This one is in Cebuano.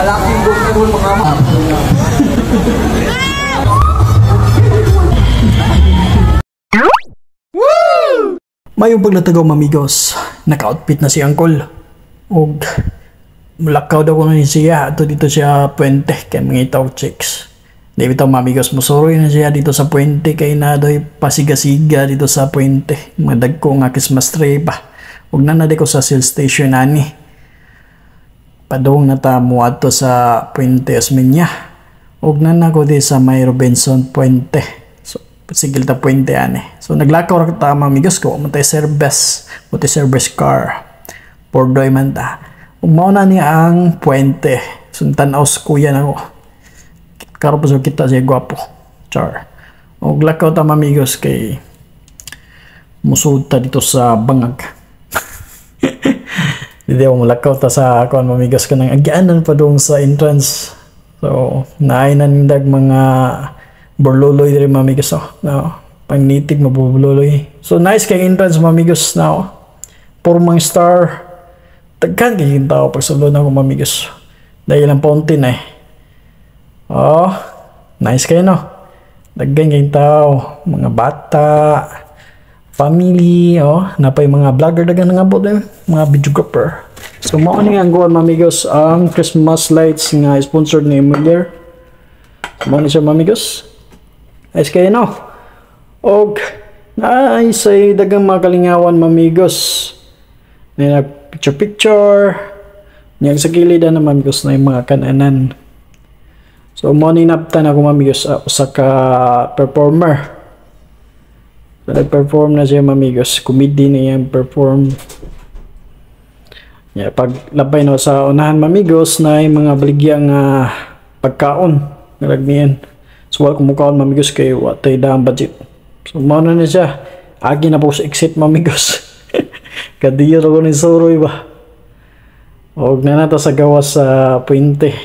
Malaking buhok na mga. Mayong paglatagaw, mamigos. Naka-outfit na si Uncle. Og mulakaw daw ko na siya. Ato dito siya puente kay mga itaw chicks. Di bitaw, mamigos, musuroy na siya dito sa puente kay na doy pasigasiga dito sa puente. Mga dagko nga Christmas tree ba. Ug na na ko sa sales station ani. Padung na ta muadto sa Puente Osmeña. Ug na na ko di sa may Robinson Puente. So, sigil ta puente ani. So naglakaw ra ta, mamigos, ko man tay service, mo service car. Pordoy man ta. Ug mao na ni ang puente. So tan-aw sa kuya nako. Karon pa sa kita siya gwapo. Char. Ug lakaw ta, mamigos, kay musud ta dito sa bangag. Hindi ako mulakaw ta sa kuan, mamigos, kanang agyanan pa dong sa entrance. So, naay nanindag mga borloloy diri, mamigos, oh. No, pangnitig mabubuloy. So nice kay entrance, mamigos, na oh. Purmang star. Daghan kay tao pagsulod nako, mamigos. Dahil ang fountain eh. Oh, nice kayo no. Daghan kay tao, mga bata, family, oh, napay mga vlogger dagan nga eh, mga videographer. So mao ni ang guwan, mamigos, ang Christmas lights nga sponsored ni Muller. Mao ni siya, mamigos. Ayos kayo no. Og naay say dagang mga kalingawan, mamigos. Na picture picture. Niyang sa gilid na, mamigos, na yung mga kananan. So mo ni naptan ako, mamigos, usa ka performer. So nag-perform na siya, mamigos. Comedy na yung perform. Yeah, pag labay no sa unahan, mamigos, na yung mga baligyang pagkaon nalagmian. So wala kumukaon, mamigos, kay wa tay daang budget. So mao na ni siya. Agi na po sa exit, mamigos. Kadiyo ko ni suroy ba. Og na nato sa gawas sa puente.